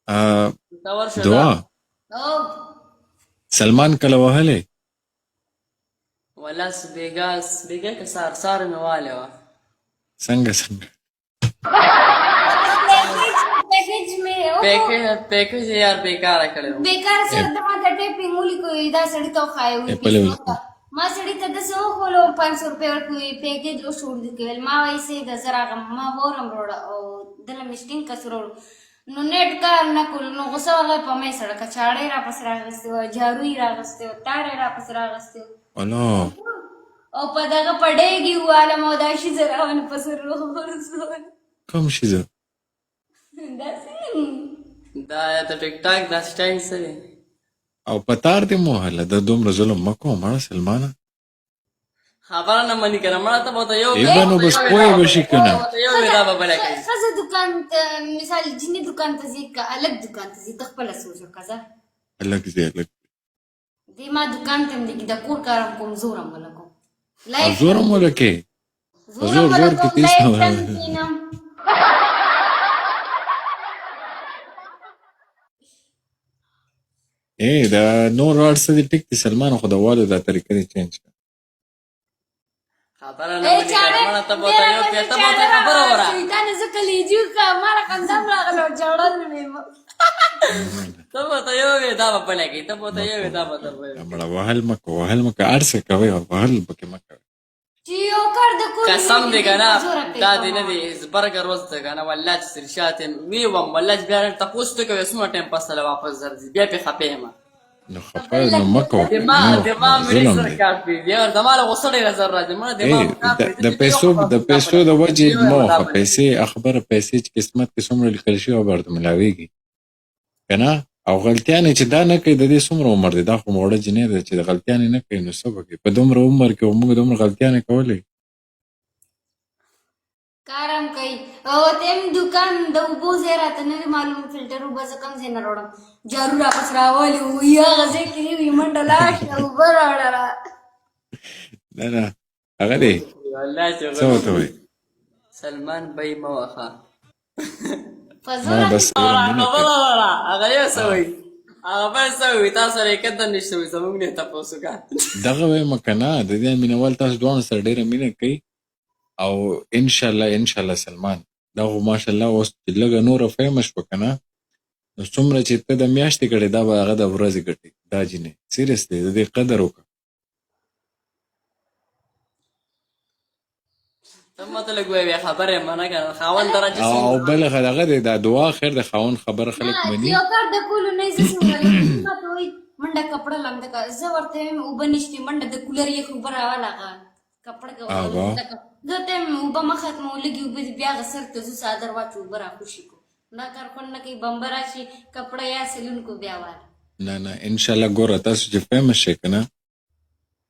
ته ورشه دعا او سلمان کله وهلې؟ ولا بیګا، بیګا که سار سار مې والی وه. څنګه څنګه؟ پیکج مې پیکج، پیکج یار بیکاره کړی و. بیکار سره د ما د ټیپینګ ولیکو، دا سړی ته وښایه. پله ولیکو. ما سړی ته داسې وښولو، 500 روپۍ ورکوي پیکج وشو. ولیکل ما وایي سې د زه راغم، ما ورم روړه او دله مې سټینګ کس وروړو، نو نیټ کار نه کولو، نو غوسه ورغی په مې سړه کچاړې را پسې راغستې وه، جارو یې راغستې وه، تار یې را پسې راغستې وه. الله. او په دغه په ډېګي والم او دا شي زه راونه په سر وغورځول. کوم شي زه؟ داسې. دا د ټیک ټاک دا سټایل څه دی؟ او په تار دې مو وهله؟ د دومره ظلم مه کوه مړه سلمانه. خبره نه مني کنه مړه، ته به ته یو ای به نو بس پوه به شي که نه. یو دا به بله کوي. ښځه دکان ته، مثال جینۍ دکان ته ځي که هلک دکان ته ځي؟ ته خپله سوچ وکړه ځه. هلک ځي، هلک. دی ما دکان ته هم لګي، د کور کار هم کوم، زور هم وله کوم. او زور هم ولکې؟ زور زور هم وله زور کې کوم، تیز لایف نه ته هم کښېنم. ای دا نور هر څه دې ټیک دي سلمان، خو د والو دا طریقه دې چینج کړه. خبره نه مني کنه مړه، ته به ته یو ته به ته خبره وره. شیطان زه کلیجو کا ماله خندا راغله او ژړل مې. ته به ته یو وې دا به بله کوي، ته به ته یو وې دا به ته بله. مړه وهل مه کوه، وهل مه کوه، هر څه کوئ او وهل پکې مه کوئ. چې یو کار د کور قسم دی کنه زوره کوي. دا دی نه دی زبرګ روز ده کنه، والله چې رشاد وی وم، والله چې بیا تاسو ته کوي څومره ټایم پس له واپس درځي، بیا په خپې ما. نو خفه نو مه کوه. دماغ دماغ مې ظلم سره دی. کار کوي بیا، زما له غوسه ډېره زر راځي مړه، دماغ کار د کوي. د پیسو د وجې مه وخه پیسې. خبره پیسې چې قسمت کې څومره لیکل شوي هغه ورته ملاویږي که نه. او غلطیانې چې دا نه کوي، د دې څومره عمر دی؟ دا خو وړه جینۍ ده، چې غلطیانې نه کوي نو څه به کوي په دومره عمر کې؟ موږ دومره غلطیانې کولې. کار هم کوي او تم دکان د اوبو ځای راته نه دی معلوم، فلټر اوبه زه کوم ځای نه راوړم؟ جارو راپس راولي وي، هغه ځای کې دی وي، منډه لاړ شه اوبه راوړه را. نه نه، هغه دی. والله چې څه ورته وایي؟ سلمان بای مه وخه. په ما زوره. بس ډېره مینه کوي. خبره وره، هغه یو څه وایي، هغه بل څه وایي، تاسو سره یې قدر نشته وي، زموږ نه تپوس وکړه. دغه وایم که نه، د دې مینوال تاسو دواړو سره ډېره مینه کوي او انشاءالله انشاءالله سلمان دا خو ماشاءالله اوس چې لږه نوره فهمه شوه که نه، نو څومره چې ته د میاشتې ګټې دا به هغه د ورځې ګټې. دا جینۍ سیریسلی د دې قدر وکړه. ته ماته لږ وایې خبره یې منه کنه خاوند درجه. او بله هغه دی دا دعا خیر د خاوند خبره خلک نه مني. یو کار د کولو نه زه څنګه ویم؟ ماته وایي منډه کپړه لمده که، زه ورته وایم اوبه نشتې، منډه د کولر یخ اوبه راواله، هغه کپړه آبا. لمده که. زه ته وایم اوبه مه ختموه، لږې اوبه دي، بیا هغه سر ته ځو، څادر واچو، اوبه راخوشي کو. دا کار خوند نه کوي، بمبه راشي کپړه یا سلون کو بیا واله. نه نه، انشاءالله ګوره تاسو چې فهمه شئ که نه،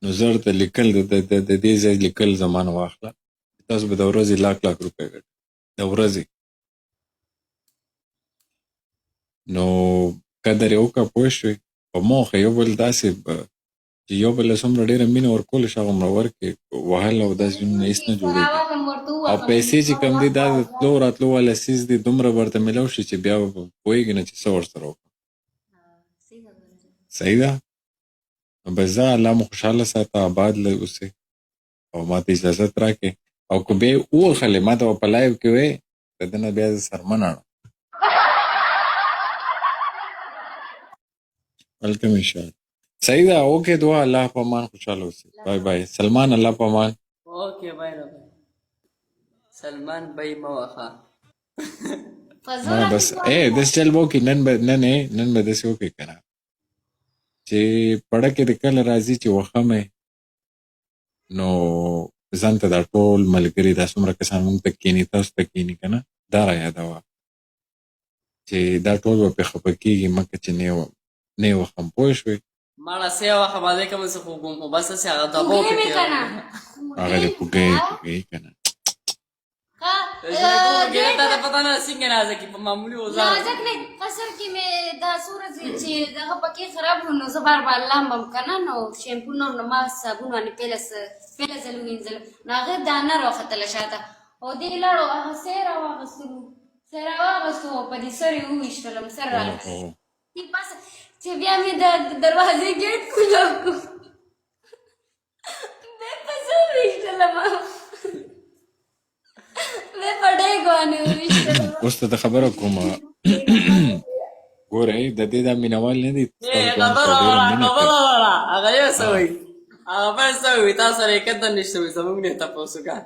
نو زه درته لیکل د دې ځای لیکل زما نه واخله، تاسو به د ورځې لاک لاک روپۍ ګټئ د ورځې. نو قدر یې وکړه، پوه شوې؟ په موخه یو بل داسې چې یو بل له څومره ډېره مینه ورکول شي هغومره ورکړي. وهل او داسې نه هېڅ نه جوړېږي. راوالم ورته او ووهم. پیسې چې کوم دي، دا د تلو راتلو والا څیز دی، دومره به ورته میلاو شي چې بیا به پوهېږي نه چې څه ورسره وکړم. صحیح ده؟ نو بس ځه، الله مو خوشحاله ساته، آباد اوسئ او ماته اجازت راکړئ. او که بیا یې ووهلې، ما ته به په لایو کې وې د ده نه بیا زه څرمن اړم. ولکم انشاءالله. صحیح ده، اوکې دعا، الله په امان، خوشحاله اوسئ، بای بای سلمان، الله په امان. اوکې بای بای سلمان بای مه وخه. په ما زوره. بس ای داسې چل به وکړي نن به، نن یې نن به داسې وکړي که نه چې پړه کې د کله راځي چې وخمه یې، نو ځان ته دا ټول ملګري دا څومره کسان مونږ ته کښېني، تاسو ته کښېني که نه، دا را یادوه چې دا ټول به پرې خفه کېږي، مکه چې نه یې وخم، پوه شوې؟ مړه سه وخه باندې کوم څه خوګم، خو بس سه هغه دبو خوږې مې پکې. که نه؟ هغه دې پوږی پوږی که نه؟ ښه. ګیره ته پته نه څنګه نازک په معمولی اوزار. نازک نه، قصر کې مې دا څو ورځې چې دغه پکې خراب و، نو زه بار بار لامبم که نه، نو شیمپو نور، نو ما صابون باندې پېله ځل وینځلم، نو هغه دانه راوختله شاته او دې لاړو هغه څه یې راواغستلو. سره واغستو په دې سر یې وویشتلم، سر راغی. اوهو. پس چې بیا مې د دروازې ګیټ کولاو کو، بیا پس وویشتلم، بیا په ډېګ باندې وویشتلم. اوس ته د خبره کومه ګورئ، د دې دا مینوال نه دي، ای تاسو خبره ځوان سره ډېره وره، مینه کوي. خبره وره. هغه یو څه وایي، هغه بل څه وایي، تا سره یې کتل نشته، وایي زمونږ نه تپوس وکړه.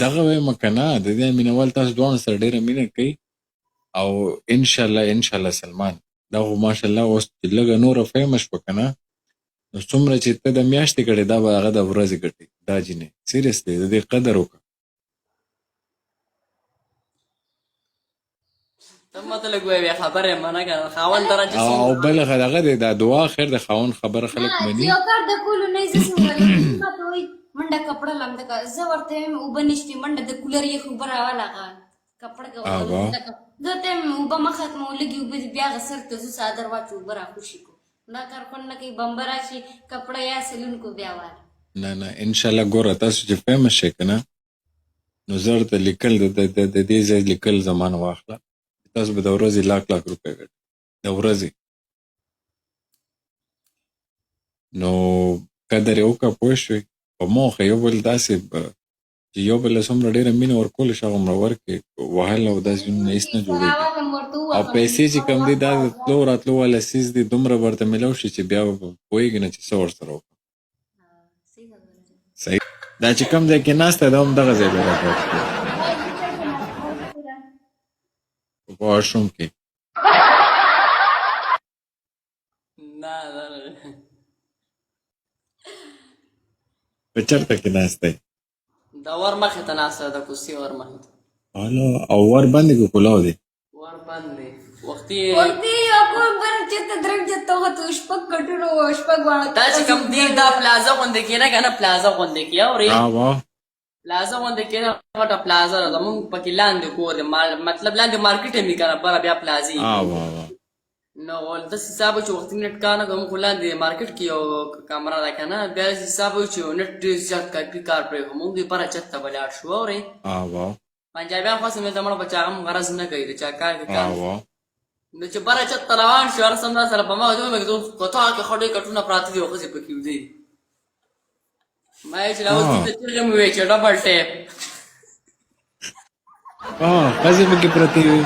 دغه وایم که نه، د دې مینوال تاسو دواړو سره ډېره مینه کوي. او ان شاء الله، ان شاء الله سلمان دا خو ماشاءالله اوس چې لږه نوره فیمس شوه که نه، نو څومره چې ته د میاشتې ګټې، دا به هغه د ورځې ګټې. دا جینۍ سیریسلی د دې قدر وکړه. ته ماته لږ وایې خبره یې منه که خاوند ته راچې او څومره بل دغه دی، دا دعا خیر د خاوند خبره نه، خلک چې مني. یو کار د کولو نه، زه څه ووایم؟ ماته وایي منډه کپړه لمده که، زه ورته وایم اوبه نشته، منډه د کولر یخ اوبه راواله، هغه کپړه آبا لمده که. زه ورته وایم اوبه مه ختموه، لږې اوبه دي، بیا هغه سر ته ځو، څادر واچو، اوبه راخوشې کړو. دا کار خوند نه کوي، بمبه راشي کپړه یا سلون کو بیا واله. نه نه، ان شاء الله. ګوره، تاسو چې فیمس شئ که نه، نو زه درته لیکل د دې ځای لیکل زمانه واخله، تاسو به د ورځې لاک لاک روپۍ ګټئ د ورځې. نو قدر یې وکړه، پوه شوې؟ په موخه یو بل داسې چې یو بل له څومره ډېره مینه ورکول شي هغومره ورکړي. وهل او داسې نه هېڅ نه جوړېږي. راوالم ورته او ووهم. پیسې چې کوم دي، دا د تلو راتلو والا څیز دی، دومره به ورته میلاو شي چې بیا به پوهېږي نه چې څه ورسره وکړم. صحیح، دا چې کوم ځای کې ناسته ده، هم دغه ځای به راکړي په واشروم کې. نه نه نه. په چېرته کې ناسته یې؟ د ور مخې ته ناسته ده، د کوڅې ور مخې ته. هلو، او ور باندې که کولاو دی؟ ور باندې وختي. ورته یو کور بر چې ته درم چې ته وتو، شپږ کټونو وو، شپږ واړه. دا چې کوم دی دا پلازا غوندې کې نه که نه، پلازا غوندې کې اورې؟ وا. پلازا غوندې کې نه، غټه پلازا ده، زمونږ پکې لاندې کور دی، مطلب لاندې مارکیټ هم که نه، بره بیا پلازې. وا وا. نو داسې حساب و چې وختي نټ کار نه کوم، خو لاندې مارکیټ کې یو کمره ده که نه، بیا داسې حساب و چې نټ ډېر زیات کافي کار پرې خو مونږ یې بره چت ته به لاړ شو اورې. وا. پنجابیان خو هسې مې مړه په چا هم غرض نه کوي، د چا کار کې کار. وا. نو چې بره چت ته روان شو، هر سم سره په ما وځو، کتار کې ښه ډېر کټونه پراته دي او ښځې پکې ویدې دي. ما یې چې راوستي ته چیغې مې وې چې ډبل ټیپ. ښځې پکې پرتې وي.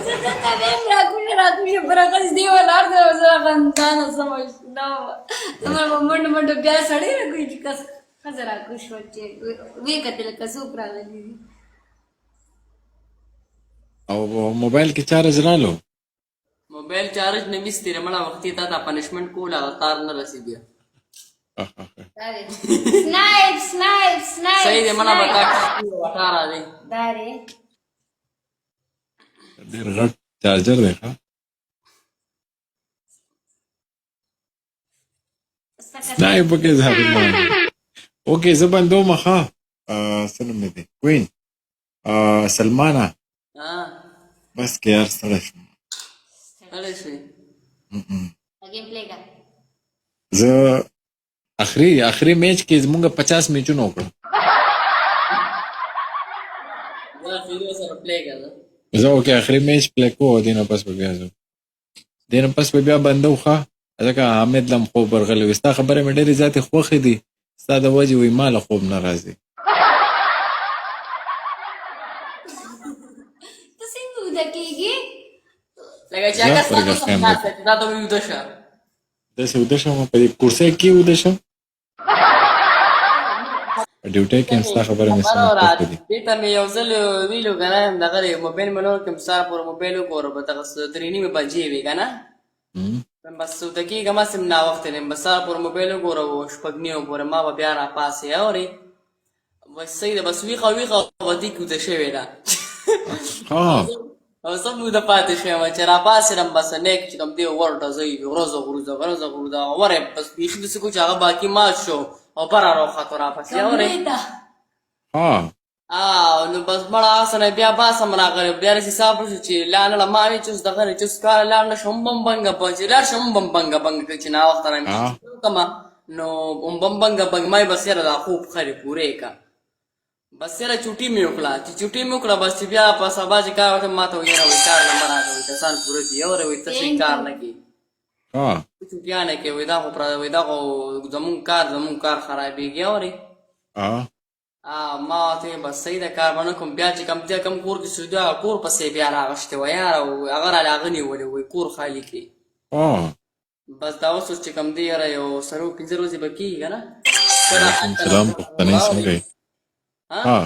زه ته وایم راکوشه راکوشه، برعکس دی ولاړ دی او زه غندانه سم دا زما په منډه منډه بیا سړی راکوي چې کس ښځه راکوش شوه چې ویې کتل که څوک راغلي دي. او موبایل کې چارج رالو؟ موبایل چارج نه ویستې مړه، وختي تا ته پنشمنټ کوله، هغه تار نه رسي بیا. سنایپ سنایپ سنایپ. صحیح دی مړه، به تا وټا را دی. دا دی. ډېر غټ چارجر دی ښه. نه یې پکې ظالمان. اوکې، زه بندوم ښه. څه نوم دی، کوین سلمانه. ها. بس کې یار، ستړی شوم. ستړی شوې؟ ګیم پلی کا. زه اخري اخري میچ کې زمونږ 50 میچونه وکړل. زه اخري سره پلی کړه. زه اوکې، اخري میچ پلی کوو، دې نه پس به بیا ځو، دې نه پس به بیا بندو ښه، ځکه حامد لم خوب ورغلی وي. ستا خبرې مې ډېرې زیاتې خوښې دي، ستا د وجې وایي ما له خوب نه راځي. ته څنګه ویده کېږي؟ لکه چې زه هغه پرې ستا ګرځم. سم ناسته چې دا ته ویده شه. داسې ویده شم، په دې کرسۍ کې ویده شم، په ډیوټۍ کې هم ستا خبرې مې سمې خوښې دي. دې ته مې یو ځل ویلو که نه، دغه دی موبایل مې نور کوم سهار پورې موبایل وګوره، به دغه 3:30 بجې وې که نه، بس وده کېږم، هسې هم ناوخته دی، بس سهار پورې موبایل وګوره و 6:30 پورې ما به بیا راپاڅې اورې، بس صحیح ده، بس ویښه ویښه به دې کې ویده شوې ده. ها. او څه موده پاتې شوم چې راپاڅېدم، بس نیک چې کوم دی ور ډزوي، غرزه غرزه غرزه غرزه وره، بس بیخي داسې کو چې هغه باقي مات شو او بره راوختو راپسې اورې. کمرې ته. ها. نو بس مړه هسې بیا باسم راغلی، بیا داسې حساب وشو چې لا نه ما وی چې اوس دغه دی چې اوس کار لاړ نه شم، بم بنګه په چې لاړ شم بم بنګه بنګه کوي چې ناوخته رامې وکړمه، نو بم بنګه بنګ ما یې بس یاره دا خوب ښه دی پوره یې که. بس سره چوټي مې وکړه، چې چوټي مې وکړه بس چې بیا په سبا چې کار وکړم ماته ویره وایي کار نمبر راکړه، وایي کسان پوره دي یوره وایي ته څه کار نه کوې، ها چوټیانه کوې، وایي دا خو وایي دا خو زمونږ کار خرابېږي اورې. ها ما ورته وویل بس صحیح ده کار به نه کوم. بیا چې کوم دی کوم کور کې سودو هغه کور پسې بیا راغوښتې وه یاره، هغه راله هغه نیولې وایي کور خالي کړي. بس دا اوس چې کوم دی یاره یو څلور پنځه ورځې به کېږي که نه. وعلیکم سلام پښتنې څنګه یې؟ ها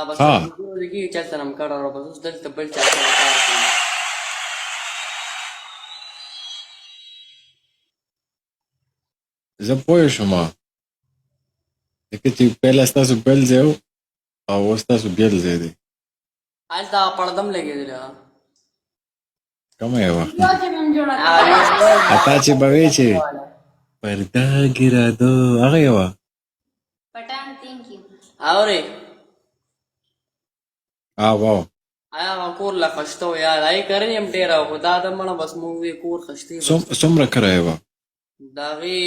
بس پنځه ورځې کېږي چې هلته نه مې کډه راوړه، بس اوس دلته بل چا سره کار کوم. زه پوه شوم ځکه چې پهله ستاسو بل ځای و او اوس ستاسو بل ځای دی. هلته پړدم لګېدلی وه. کومه یې وه؟ اتا چې به وې چې پرده ګیره ده هغه یې وه. پټان تھینک یو. اورې واو آیا هغه کور له خشته و یار، هغې کرلې هم ډېره خو دا ده مړه بس موږ وې کور خشتې. څومره کرایه وه؟ د هغې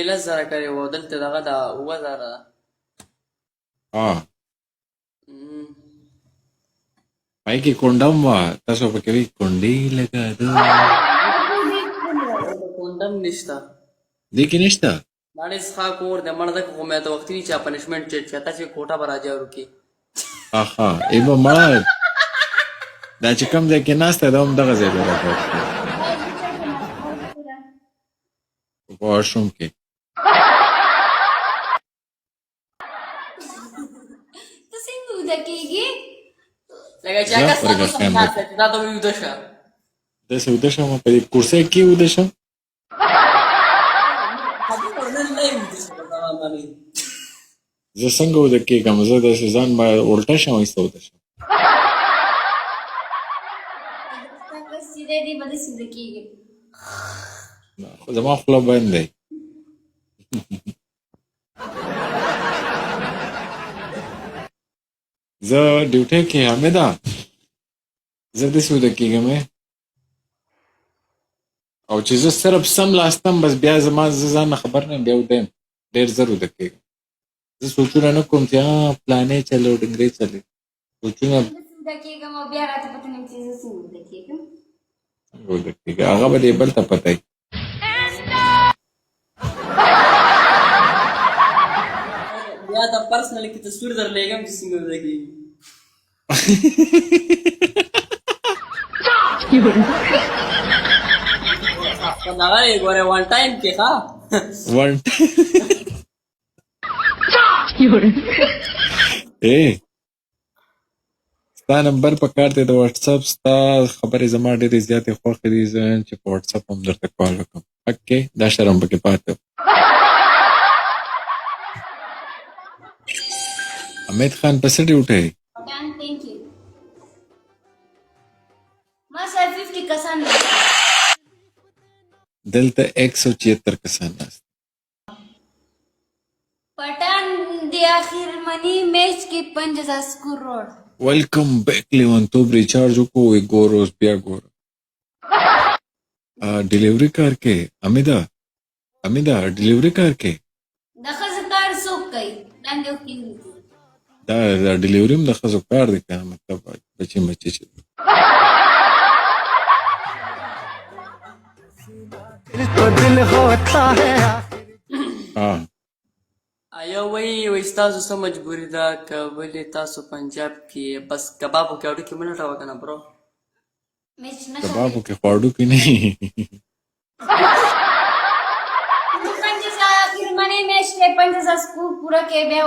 10,000 کرایه وه، دلته دغه ده 7,000 ده. پای کې کونډم وه، تاسو پکې وی کونډې لګا ده. کونډم نشته دې کې نشته. دا ډېر ښه کور دی مړه، ځکه خو مې ته وختي وي چې پنشمنټ چې تا چې کوټه به راجارو کې. ها ای به مړه دا چې کوم ځای کې ناسته ده هم دغه ځای دی راجارو په واشروم کې. ته څنګه ویده کېږې؟ لکه چې هغه ستاسو سره ناسته چې دا ته ویده شه. داسې ویده شم په دې کرسۍ کې ویده شم. زه څنګه ویده کېږم؟ زه داسې ځان به الټه شم ایسته ویده شم. زما خوله بند دی. زه ډیوټۍ کې حمیده زه داسې ویده کېږم او چې زه صرف سم لاستم بس بیا زما زه ځان نه خبر نه یم، بیا ویده یم، ډېر زر ویده کېږم. زه سوچونه نه کوم چې پلانې چلې او ډنګرې چلې، سوچونه ویده کېږم او بیا راته پته نه چې زه څنګه ویده کېږم. څنګه ویده کېږم هغه به دې بل ته پته وي. بیا ته پرسنل کې تصویر درلېږم چې څنګه ویده کېږي. دغه یې ګوره وان ټایم کې ښه وان ای ستا نمبر په کار دی د واتساپ. ستا خبرې زما ډېرې زیاتې خوښې دي، زه وایم چې په واتساپ هم درته کال وکړم. اوکې دا شرم پکې پاتې و. امید خان په څه ډیوټۍ؟ ما سره 50 کسان دلته 176 کسان ناست. پټان د اخر منی میچ کې 5000 سکور روډ. ویلکم بیک لیونتوب ریچارج وکړو وی ګور اوس بیا ګوره. ډیلیوري کار کې امیده، امیده ډیلیوري کار کې د ښځو کار څوک کوي؟ لاندې وکړي. دا ډیلیوري هم د ښځو کار دی که نه، مطلب بچي مچي چې آیا وایي وایي ستاسو څه مجبوري ده که ولې تاسو پنجاب کې بس کبابو کې هډوکي مه لټوه که نه برو. کبابو کې خو هډوکي نه. 5000 پوره کې بیا.